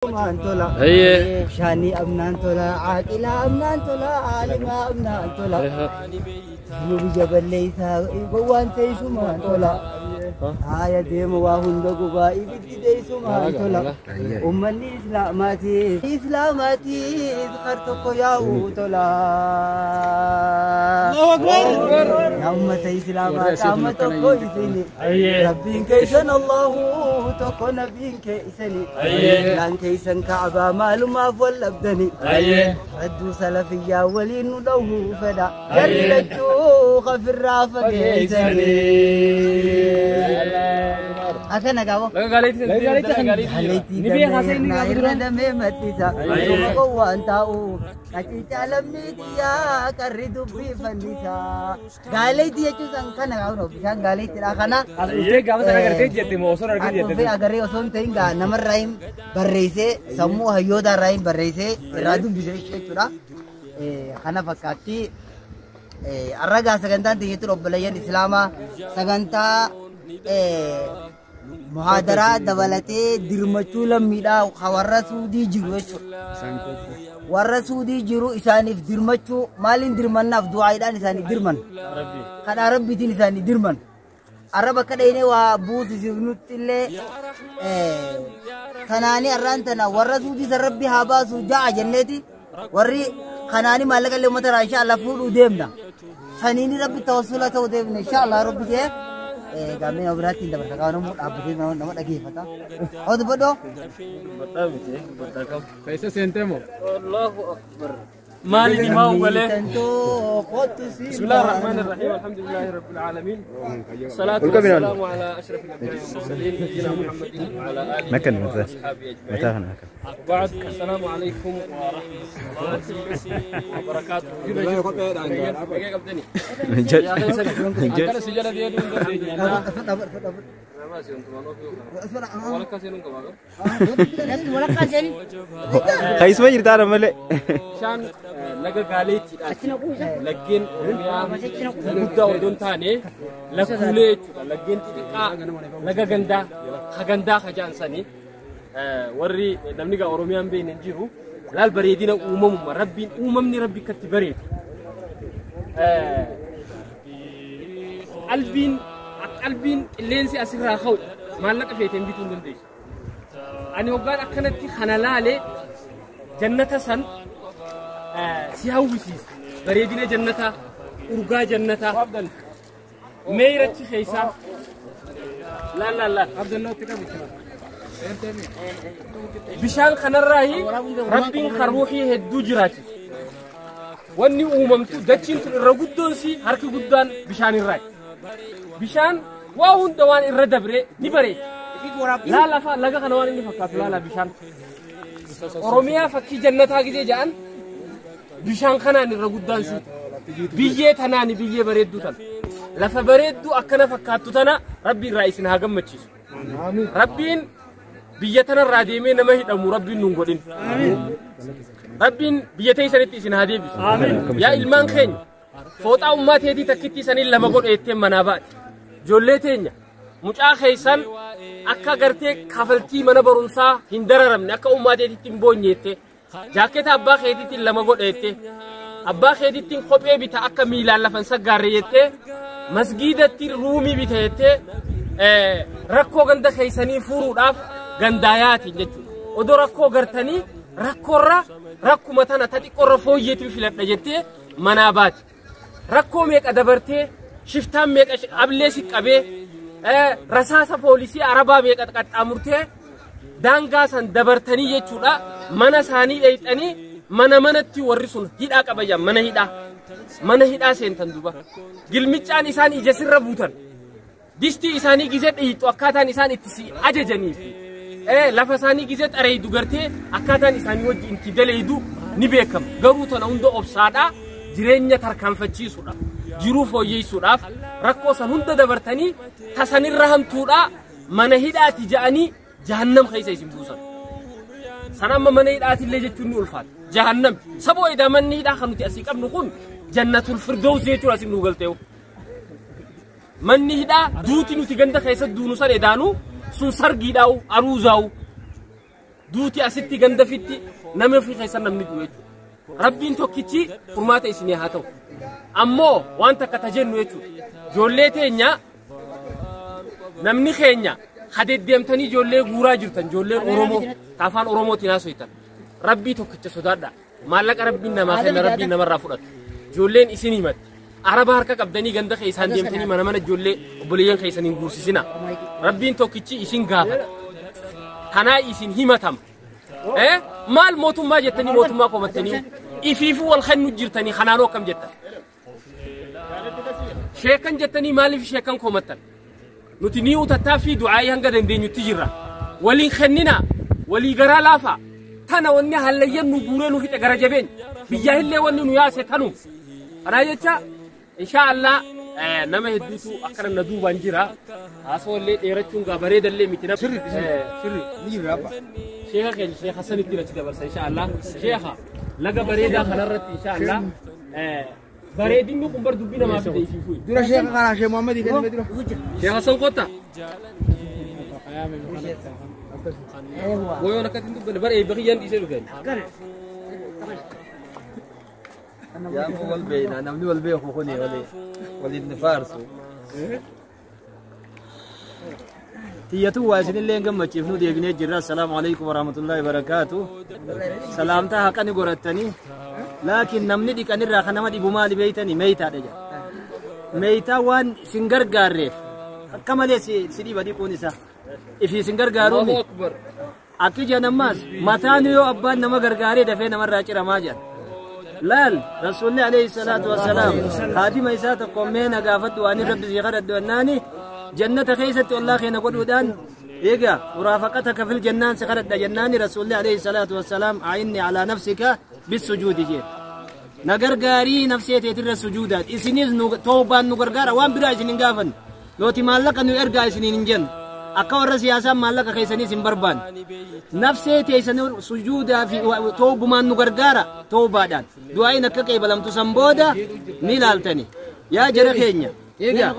Tola. Hayyee. Shaanii amnaan tola, caaqilaa amnaan tola, aalimaa amnaan tola. Nu biyya balleessaa gowwaan teessumaan tola. Haaya deema waa hunda gubaa ibiddi teessumaan tola. Uummanni islaamaatiis islaamaatiis kar tokko yaa'u tola. Yaa uummata islaamaa qaama tokko isini. Rabbiin keessan Allahu tokko nabiin keessani. Laan keessan Kaabaa maalumaaf wal dhabdani. Radduu salafiyyaa waliin nu dhahuu fedha. Jarri lachuu kafirraa fageessani. Akkana gaafo. Laga gaaleetti. Gaaleetti damee irra damee maddisa. Suma gowwaan taa'u qaciicaa lammii xiyyaa qarri dubbii fannisa. Gaaleetti jechuun san kana gaafo bishaan gaaleettidha kana. As dhuftee gaafa sana agartee jette moo osoo argite jette? Dhufee agarree osoo hin ta'in gaa namarraa hin barreessee sammuu hayyoota irraa hin barreessee irraa dubbisee jechuudha. Kana fakkaatti har'a gaa sagantaan xiyyeetuun obboleeyyan Islaamaa sagantaa muhaadaraa dabalatee dirmachuu lammiidhaa warra Suudii jiru jechuudha. Warra Suudii jiru isaaniif dirmachuu maaliin dirmannaaf du'aayiidhaan isaaniif dirman. Kadhaa rabbiitiin isaanii dirman. Arra bakka dheenee waa buusisifnutti illee kanaanii arraan tana warra Suudii san rabbi haa baasu ja'a jenneeti warri kanaanii maallaqa illee uummata irraa insha Allah fuudhuu deemna. Saniini rabbi tawassula ta'uu deemna insha Allah rabbi jee gaammee nama biraatti hin dabarsa qaama namuu dhaabbatee nama dhageeffata. Haa dubbadhoo. Keessa seentee moo? Maali himaa ugalee? بسم الله الرحمن الرحيم الحمد لله رب العالمين الصلاة والسلام على أشرف الأنبياء والمرسلين نبينا محمد وعلى آله مكان متى وأصحابه أجمعين متى هناك وبعد السلام عليكم ورحمة الله وبركاته. Kaisma jirtaa malee. Bishaan laga gaaleettiidha. Laggeen Oromiyaa gurguddaa odoo hin taane lakkuulee jechuudha. Laggeen xixiqqaa laga gandaa ka gandaa ka jaansanii warri namni gaa Oromiyaan beekne hin jiru. Laal bareedina uumamuma rabbiin uumamni rabbi akkatti bareedu. Qalbiin qalbiin qilleensi asirraa ka'u maallaqa feeteen bituu hin dandeessu. Ani hoggaan akkanatti kana laalee jannata san si hawwisiisa. Bareedina jannataa, urgaa jannataa, meeyrachi keessaa. Laal laal laal. Bishaan kanarraayi rabbiin kan ruuxii hedduu jiraachisa. Wanni uumamtu dachiin tun irra guddoon si harki guddaan bishaan irraayi. Bishaan waa hunda waan irra dabre ni bareecha. Laala fa laga kana waan inni fakkaatu laala bishaan. Oromiyaa fakkii jannataa gisee jedhan bishaan kanaan irra guddaan si. Biyyee tanaani biyyee bareedduu tana. Lafa bareedduu akkana fakkaattu tana rabbi irraa isin haa gammachiisu. Rabbiin biyya tanarraa deemee nama hidhamu rabbiin nun godhin. Rabbiin biyya teessanitti isin haa deebisu. Yaa ilmaan keenya fooxaa ummaa teetii takkitti isaniin lama godhe jetteen manaa baate. Ijoollee teenya mucaa keessan akka gartee kafaltii mana barumsaa hin dararamne akka ummaa teetitti hin boonye jettee jaakkeeta abbaa keetiitti lama godhe jettee abbaa keetiitti kophee bita akka miilaan lafan saggaarre jettee masgiidatti ruumii bita jettee rakkoo ganda keessanii furuudhaaf gandaayaatiin jechuudha. Odoo rakkoo gartanii rakkoorra rakkuma tana ta xiqqoorra fooyyeetiin filadha jettee manaa baati. Rakkoo meeqa dabartee shiftaan meeqa ablee si qabee rasaasa poolisii arabaa meeqa qaxxaamurtee daangaa san dabartanii jechuudha. Mana isaanii dheeyxanii mana manatti warri sun hidhaa qabajan mana hidhaa. Mana hidhaa seentan duba. Gilmichaan isaan ija sirra buutan. Distii isaanii gizee dhiixu akkaataan isaan itti si ajajanii fi lafa isaanii gizee xareeydu gartee akkaataan isaanii wajji itti daleeydu ni beekama. Garuu tana hunda obsaadhaa jireenya tarkaanfachiisuudhaaf jiruu fooyyeessuudhaaf rakkoo san hunda dabartanii tasanirra hamtuudhaa mana hidhaati ja'anii jahannam keessa isin buusan. San amma mana hidhaatillee jechuun ni ulfaata. Jahannam saboo edaa manni hidhaa kan nuti asii qabnu kun jannatul firdoos jechuudha asin nu galteewu. Manni hidhaa duuti nuti ganda keessa duunu san edaanu sun sargiidhaa'u aruuzaa'u. Duuti asitti gandafitti nama ofii keessan namni du'u jechuudha. Rabbiin tokkichi furmaata isinii haa ta'u. Ammoo waan takka tajennu jechuudha. Ijoollee teenya namni keenya kadeddeemtanii ijoollee guuraa jirtan ijoolleen Oromoo afaan Oromootiin haasoitan. Rabbii tokkicha sodaadha. Maallaqa rabbiin namaa kenna rabbiin namarraa fudhatu. Ijoolleen isin himatti. Araba harka qabdanii ganda keessaan deemtanii mana mana ijoollee obboleeyyan keessan hin guursisina. Rabbiin tokkichi isin gaafata. Kanaa isin himatama. Maal mootummaa jettanii mootummaa komattanii ifiifuu wal kennu jirtanii kanaanoo akkam jettan. Sheekan jettanii maaliif sheekan komattan? Nuti ni utattaaffii du'aayii hanga dandeenyutti jirra. Waliin kennina walii garaa laafa. Tana wanni hallayyan nu guuree nu fixe gara jabeen biyyaa illee wanni nu yaase tanu. Kanaa jecha insha Allah nama hedduutu akkana na duubaan jira. Haasoo illee dheerachuun gaa bareedallee miti na. Sirri sirri ni jira abba. Sheekha keenya Sheekha Hassanitti achi dabarsa insha Allah. Sheekha laga bareedaa kanarratti insha Allah. Bareedinni kun bar dubbii namaa fide isiifuu. Dura sheekha kana Sheekh Muhammadii kenname dura. Sheekh Hassan kotta. Wayoon akkatti hin dubbanne bara eebba kiyyaan dhiisee dhufe. Yaa wal beekna namni wal beeku kuni waliin faarsu. Tiyyatu waa isinillee hin gammachiifnu deebinee jirra. Assalaamu alaikum warahmatullahi wabarakaatu. Salaamtaa haqani gorattanii. Laakiin namni dhiqanirraa kan nama dhibu maali beeytanii meeytaadha jedha. Meeytaa waan isin gargaarreef akka malee si dhiba dhiquun isaa. Ifi isin gargaaruun akki jedhan ammaas mataan yoo abbaan nama gargaaree dafee namarraa ciramaa jedha. Laal rasuulli alayhi salaatu wassalaam haadima isaa tokko mee na gaafadhu waan rabbi si kadhadhu jennaani jannata keessatti ollaa keenya godhuudhaan eega muraafaqataka fil jannaan si kadhadha jennaani rasuulli alayhi salaatu wassalaam a'inni alaa nafsika bisujuudi jee. Na gargaarii nafsee teetirra sujuudaan isinis toobaan nu gargaara waan biraa isin hin gaafannu. Looti maallaqa nu ergaa isiniin hin jennu. Akka warra siyaasaa maallaqa keessanis hin barbaanne. Nafsee teessan sujuudaa fi toobumaan nu gargaara toobaadhaan. Du'aayin akka qeebalamtu san booda ni ilaaltani. Yaa jara keenya. Egaa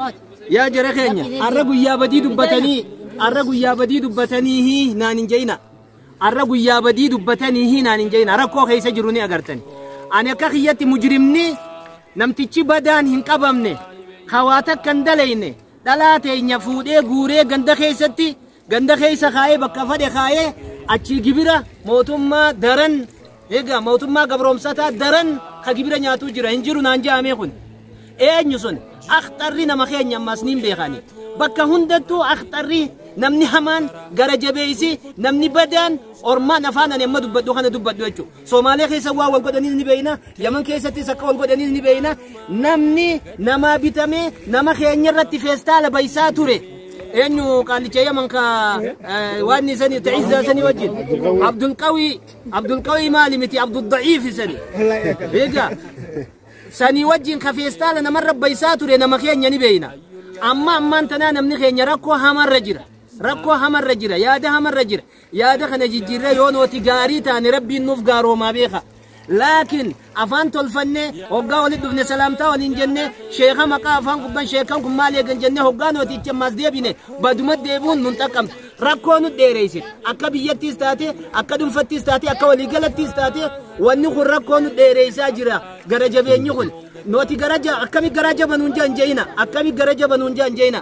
yaa jara keenya arra guyyaa badii dubbatanii arra guyyaa badii dubbatanii naan hin je'ina. Arra guyyaa badii dubbatanii naan hin je'ina. Rakkoo keessa jiru ni agartani. Ani akka kiyyatti mujrimni namtichi badaan hin qabamne hawaata kan dalayne dhalaa teenya fuudhee guuree ganda keessatti ganda keessa kaa'ee bakka fadhe kaa'ee achi gibira mootummaa daran egaa mootummaa gabroomsataa daran ka gibira nyaatu jira hin jiru naan je'amee kun eenyu sun akhtarri nama keenya ammas niin beekani bakka hundattuu akhtarri namni hamaan gara jabeessi namni badaan ormaan afaan ani amma dubbadhu kana dubbadhu jechuudha. Somaalee keessa waa wal godhaniis ni beeyna, Yaman keessattis akka wal godhaniis ni beeyna. Namni namaa bitamee nama keenya irratti feestaala baysaa ture. Eenyu qaalicha Yaman ka waan isanii ta'izzaa sanii wajjin. Abdulqawii maali miti Abdulda'iif sanii. Beekaa sanii wajjin ka feestaala namarra baysaa ture nama keenya ni beeyna. Amma ammaan tanaa namni keenya rakkoo hamarra jira. Rakkoo hamarra jira yaada hamarra jira yaada kana jijjiirree yoo nooti gaarii taane rabbiin nuuf gaaroomaa beeka. Laakiin afaan tolfanne hoggaa walitti dhufne salaamtaa waliin jenne sheeka maqaa afaan gubban sheekan kun maal eegan jenne hoggaa nooticha ammaas deebine baduma deebi'uun nun xaqqamtu. Rakkoo nu dheereessite akka biyyattiis taate akka dhuunfattiis taate akka waliigalattiis taate wanni kun rakkoo nu dheereessaa jira gara jabeenyi kun nooti gara akkami gara jabanuun jaan jeena akkami gara jabanuun jaan jeena.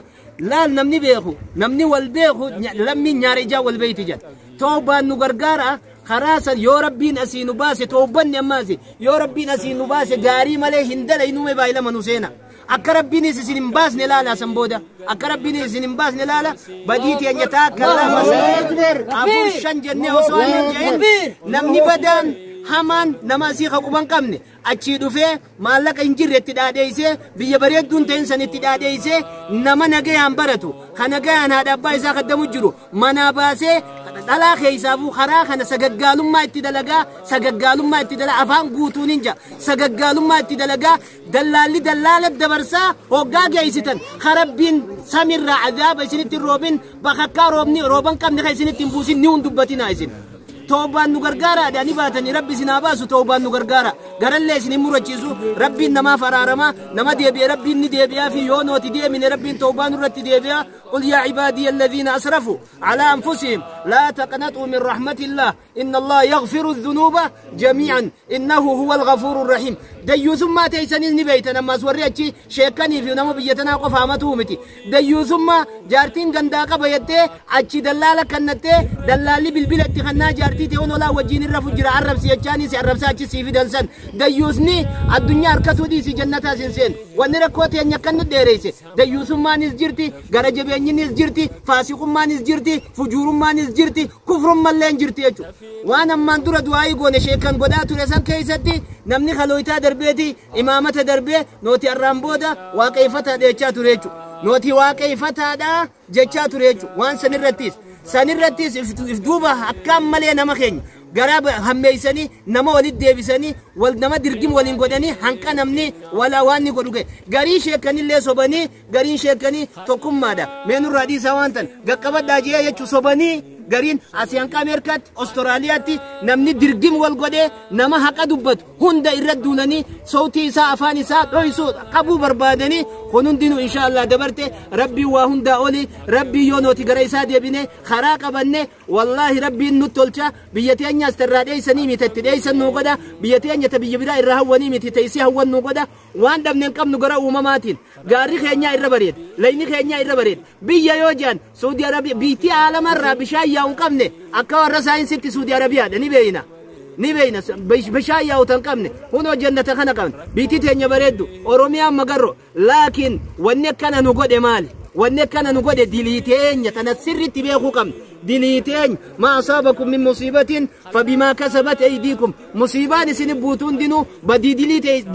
Laal namni beeku namni wal beeku lammiin nyaara ijaa wal beeyti jedha. Toobaan nu gargaara karaa san yoo rabbiin asii nu baase toobanni ammaasi yoo rabbiin asii nu baase gaarii malee hin dalaynume baay'ilama nu seena. Akka rabbiin isin hin baasne laala san booda akka rabbiin isin hin baasne laala badii teenya taakka lama afur shan jennee osoo hin jedhin namni badaan hamaan nama asii haquban qabne achii dhufee maallaqa hin jirre itti dhaadheessee biyya bareedduun ta'in san itti dhaadheessee nama nagayaan baratu kan nagayaan haadha abbaa isaa kaddamu jiru manaa baasee dhalaa keessaafuu karaa kana sagaggaalummaa itti dalagaa sagaggaalummaa itti dalagaa afaan guutuun hin jira sagaggaalummaa itti dalagaa dallaalli dallaala dabarsaa hoggaa geessitan karabbiin samirraa azaaba isinitti roobin bakakkaa roobni rooban qabne kan isinitti hin buusin ni hun dubbatinaa isin. Toobaan nu gargaara ni baatanii rabbi isin haa baasu toobaan nu gargaara garallee isin hin murachiisu rabbiin namaaf araarama nama deebi'e rabbiin ni deebi'aa fi yoo nooti deemine rabbiin toobaan irratti deebi'a qul yaa cibaadii alladhiina asrafu alaa anfusihim laa taqnaxuu min rahmatillah إن الله يغفر الذنوب جميعا إنه هو الغفور الرحيم. ديوثما تيسنين نبيتنا ما سوريتشي شيكاني في نمو بيتنا قفامته متي. ديوثما جارتين غنداقة بيته أتشي دلالة كنته دلالي بالبلد تخنا جارتي تهون ولا وجين الرفجر عرب سيجاني سيعرب ساتشي سيفي دلسن. ديوثني الدنيا أركتو دي سي جنتها سنسين ونركوتي أن يكنو ديريسي. ديوثما نزجرتي غرجبيني نزجرتي فاسقما نزجرتي فجورما نزجرتي كفرما لين جرتي يجو. وانا من دور دعائي قون شيكان قداتو لسان كيستي نمني خلويتا دربيتي إمامة دربي نوتي الرامبودا واقيفتا ديتشاتو ريجو نوتي واقيفتا دا جتشاتو ريجو. وان سنرتيس سنرتيس افدوبة أكام ملي نمخين قراب هميسني نما ولد ديبسني ولنما درجم ولين قدني هنكا نمني ولا واني قدوك غري شيكاني اللي صوبني غري شيكاني تقوم مادا من الرادي سوانتن قبض داجيه يچو صوبني غرين اسيان امريكات استرالياتي نمني درجم والقده نما حق دبت هند يردونني صوتي سا افاني سا دويسو قبو بربادني خنون دينو ان شاء الله دبرته ربي وهند اولي ربي يونوتي غريسا ديبني خراق بنه والله ربي نتولچا بيتي استرادي سني متت ديسن نوغدا بيتي انيا تبي بدا الرهوني متي تيسي هون نوغدا وان دمن قم نغرا وماماتين غاري خينيا الربريد ليني خينيا الربريد بيا يوجان سعودي عربية بيتي عالم الرابشا يا قمنه اكا ور ساينس سعودي عربية ني بينا ني بينا بشا يا وتنقمنه هونو جنة خنقمن بيتي تنيا بريدو اورميا مغرو لكن وني كان نغود مال وني كان نغود ديليتين تنسري تبيخو قم دينيتين ما أصابكم من مصيبة فبما كسبت أيديكم. مصيبان سنبوتون دينو بدي ديليت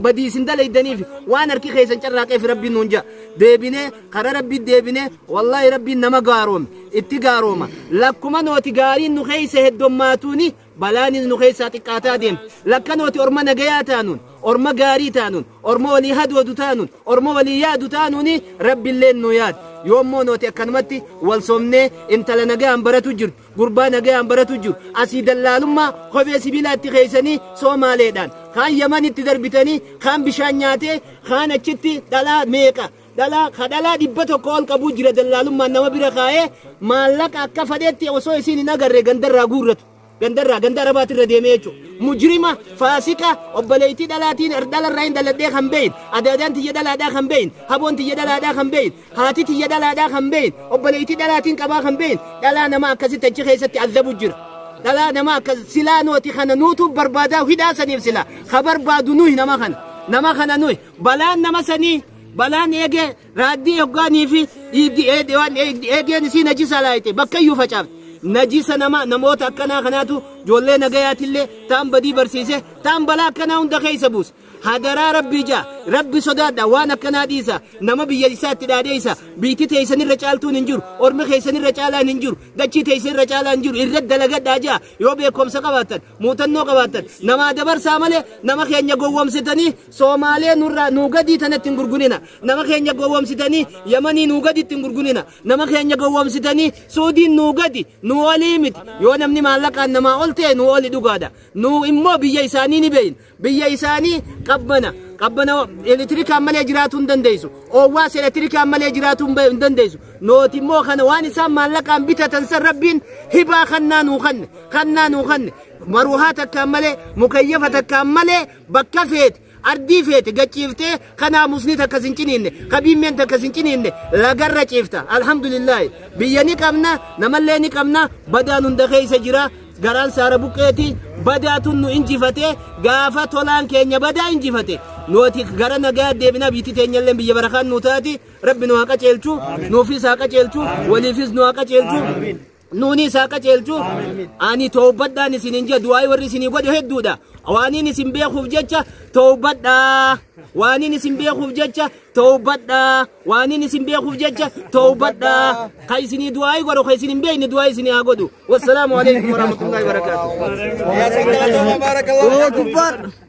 بدي سندل الدنيف وانا ركي خيسن شراقي في ربي نونجا ديبني قرار ربي ديبني والله ربي نما قاروم اتقاروما لكم نوتي نخيسه الدماتوني بلاني نخيسة تقاتا ديم لكن أرما نجياتانون أرما غاري تانون أرما ولي هدو تانون أرما ولي يادو تانوني ربي اللين نوياد يوم مو نوتي أكنمتي والصمني انت لنجا أمبرتو جر قربان نجا أمبرتو جر أسيد اللالما خبي سبيلات تخيسني سومالي دان خان يمني تدربتني خان بشانياتي خان أتشتي دلا ميكا دلا خدلا دبتو كول كابو جرا دلالما نما برخايه مالك أكفدتي وسوي سيني نجر غندر غورت غندرا غندرا باتر ديميچو مجرمة فاسقة وبليتي دلاتين اردل الرين دلدي خمبين ادادان تي دلادا خمبين هبون تي دلادا خمبين هاتي تي دلادا خمبين وبليتي دلاتين قبا خمبين دلا نما كسي تجي خيست عذبو جر دلا نما كسلانوتي خننوتو بربادا وهدا سنيف سلا خبر بادو نوي نما خن نما خننوي بلان نما سني بلان ايجي رادي يغاني في ايدي ايدي ايجي نسي نجي سلايتي بكيو فچافت نجيس نما نموت أكنا خناتو جولة نجيات اللي تام بدي برسيسه تام بلا كنا عند خيس بوس هدرا ربي جا ربي صداد وانا كنا ديسا نما بيجلسات تداديسا بيتي تيسن الرجال ننجر أرم خيسن الرجال ننجر دتشي تيسن الرجال ننجر الرد دلقة داجا يوبيكم سقواتن موتن نقواتن نما دبر سامله نما خين يقوم ستني سومالي نورا نوغدي تنتين غرغونينا نما خين يقوم ستني يمني نوغدي تنغرغونينا نما خين يقوم ستني سعودي نوغدي نوالي مت يو نمني مالك نما قلت نوالي دوغادا نو إمو بيجيساني نبين بيجيساني قبنا قبنا إلكتريك عمل يجراتون دنديسو أو واس إلكتريك عمل يجراتون دنديسو نوتي مو خن واني سام مالك عم بيتا تنسر ربين هبا خنا نوخن خنا نوخن مروحاتك كمله مكيفتك كمله بكفيت أردي فيت قشيفته خنا مسني تكسنجينين خبيم من تكسنجينين لقرة شيفته الحمد لله بياني كمنا نملني كمنا بدأ ندخل سجرا غران سارة بوكيتي بدأت إنجفته غافة طولان كينيا بدأ إنجفته نوتي غران نجاد دبنا بيتي تنيلم بيجبرخان نوتاتي رب نوحك تشيلتو نوفيس هاك تشيلتو وليفيس نوحك تشيلتو نوني ساكا تشيلتو اني توبدا نسينجا دعاي وري سيني قد هدودا واني نسين بيخوف جچا توبدا واني نسين بيخوف جچا توبدا واني نسين بيخوف جچا توبدا خايسيني دعاي غرو خايسيني بين دعاي سيني اغدو والسلام عليكم ورحمه الله وبركاته. يا سيدنا بارك الله.